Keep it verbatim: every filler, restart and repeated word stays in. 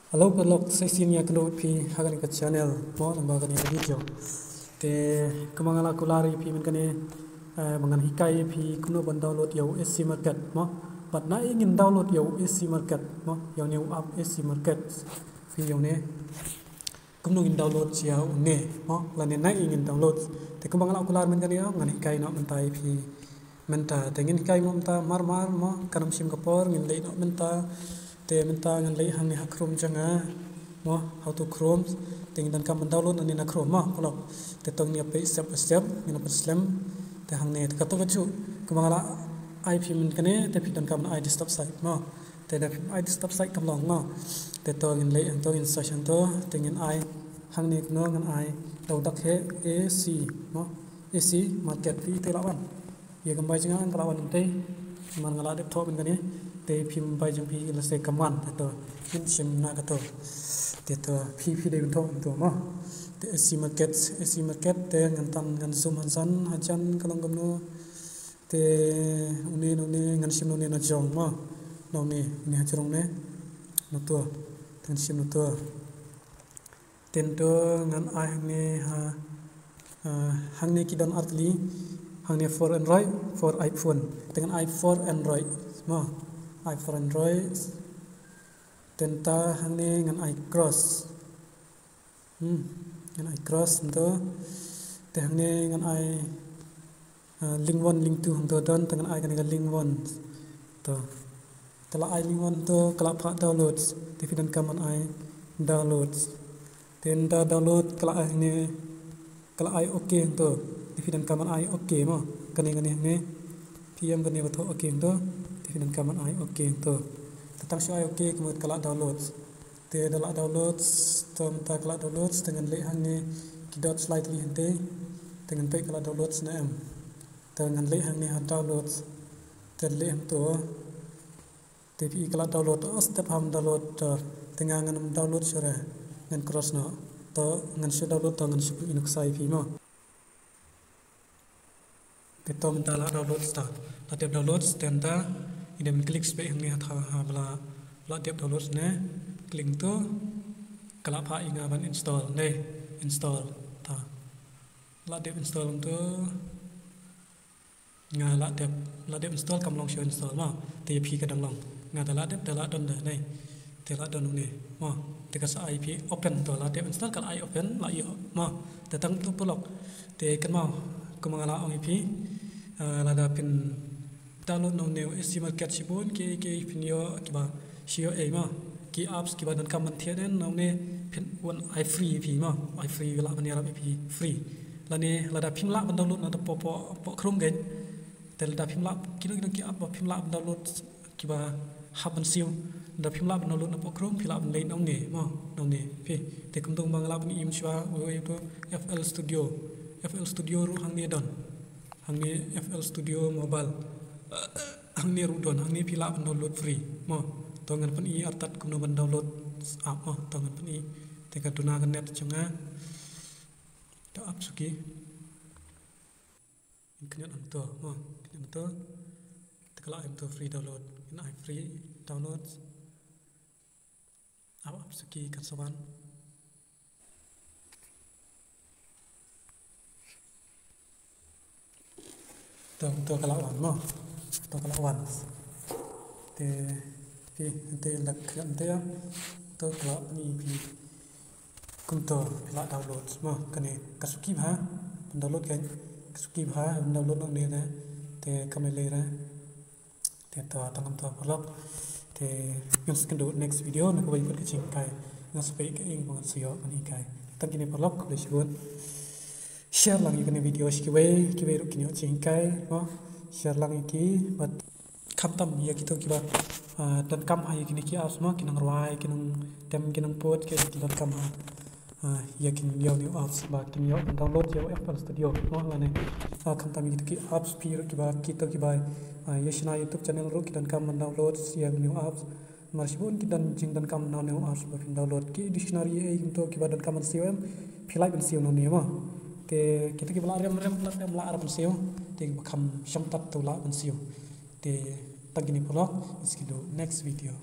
Hello paralok, sa shisien ïa kynduh ïa phi ha kane ka channel mo, lyngba kane ka video. Te kumba nga la kular ïa phi mynta kane, eh, ba ngan hikai ïa phi kumno ban download ïa u AC Market mo. Bad naei ngin download ïa u AC Market mo, ïa une u app AC Market. Phi ïa une kumno ngin download ïa une mo, lane naei ngin download. Te kumba nga la kular mynta kane, ngan hikai noh mynta ïa phi mynta. Te ngin hikai noh mynta mar mar mo, kan ym shim ka por, ngin leit noh mynta. Te mynta ngan leit hangne ha Chrome jong nga mo, how to Chrome. Te ngin donkam ban download nangne na Chrome mo paralok. Te to ngin ïa peit step by step, ngin ïa peit slem. Te hangne te kato kajuh kumba nga la ai phi mynta kane, te phi donkam ban ai desktop site mo. Te da phim ai desktop site kam long mo. Te to ngin leit hangto, ngin search hangto, te ngin ai hangne kumno, ngan ai da u dak heh AC mo. AC Market, phi te lah wan. Ïa ka mobile jong nga ka lah wan mynta. Namar nga la dep thoh mynta kane. Te phim mobile jong phi lehse kam wan, te to ngin shim na kato. Te to phi, phi dei ban thoh hangto mo. Te AC Market, AC Market, te ngan tan, ngan zoom hajan, hajan ka long kumno. Te une, une ngan shim une na jrong mo. Na une, une ha jrong une. Na to. Te ngan shim na to. Te nto ngan ai hangne ha, ah, hangne ki don artylli. Hangne for Android, for iPhone. Te ngan ai for Android mo. Ai for Android. Te nta hangne ngan ai cross. Hmm, ngan ai cross hangto. Te hangne ngan ai, ah, link one, link two hangto don, te ngan ai kane ka link one. To. Te la ai link one hangto, ka la phah downloads. Te phi donkam ban ai downloads. Te nda download ka la ai hangne, ka la ai OK hangto. Te phi donkam ban ai OK mo. Kane, kane hangne. Phi ïam kane ba thoh OK hangto. Te phi donkam ban ai OK hangto. Te tang shu ai OK, ka mut ka la downloads. Te da lah downloads, to mynta ka lah downloads, te ngan leit hangne ki dot slide li hangtei. Te ngan peit ka lah downloads ne em. Te ngan leit hangne ha downloads. Te leit hangto. Te phi i ka lah download, to step ham download, to te nga ngan download shuh re. Ngan cross noh. To ngan shu download, to ngan shu pynïaid noh ksai phi mo. Te to mynta la download sta. La dep download sta mynta. Ïa dep click sbeh hangne ha tha ha ba la, ba la dep download ne. Click to. Ka la phah ïa nga ban install ne. Install ta. La dep install to. Nga la dep, la dep install, kam long shuh install mo. Te ïa phi ka dang long. Nga da la dep, da la don da ne. Te la don ne mo. Te ka sa ai phi open, to la dep install, ka la ai open, la ïoh mo. Te tang to paralok. Te kynmaw kumba nga la ong ïa phi, ah, lada phin download na une u AC Market shibun ki, ki phin ïoh kiba shu ïoh ei mo. Ki apps kiba donkam ban thied na une phin wan ai free ïa phi mo. Ai free, lah ban ïarap ïa phi free. Lane lada phim lah ban download na da poh, poh, poh Chrome kein. Te lada phim lah, kino kino ki app ba phim lah ban download kiba hap ban siew. Lada phim lah ban download na poh Chrome, phi lah ban leit na une mo, na une phi. Te kumto ba nga lah ban im shuwa, u, u, u, FL Studio. FL Studio ruh hangne don. Hangne FL Studio Mobile. Hangne ruh don, hangne phi lah ban download free mo. To ngan pyni artat kumno ban download app mo. To ngan pyni. Te ka duna ka net jong nga. To app suki. Ngin kynnoh hangto mo, kynnoh hangto. Te ka la ai hangto free download. Ngin ai free download. App, app suki kan sa wan. To, to ka la wan mo. To ka la wan. Te, te, te la kynnoh hangto. To ka la ni phi. Kumto phi lah download mo, kane ka suki bha ban download, kan ka suki bha ban download na une ne. Te kam lei re. Te to tang kumto paralok. Te ngin sa ïakynduh next video na kawei pat ka jinghikai. Nga sa peit kaei ba ngan sa ïoh ban hikai. Tang kine paralok, khublei shibun. Share lang ïa kane video sha kiwei, kiwei ruh kin ïoh jinghikai mo. Share lang ïa ki bad khamtam ïa kito kiba, ah, donkam ha ïa kine ki apps mo, ki nongrwai, ki nongtem, ki nongput, ki, ki donkam ha, ah, ïa kine, ïa une u apps ba kin ïoh download ïa u FL Studio mo, lane, ah, khamtam ïa kito ki apps phi ruh kiba, kito kiba, ah, ïa shna YouTube channel ruh ki donkam ban download ïa une u apps. Namar shibun ki don jingdonkam na une u apps ba phin download, ki dictionary ei kumto kiba donkam ban siew em, phi lah ban siew na une mo. Te kito kiba lah rem rem lah rem lah ban siew, te kiba kham shongtat to lah ban siew. Te tang kine paralok, ngin sa ïakynduh next video.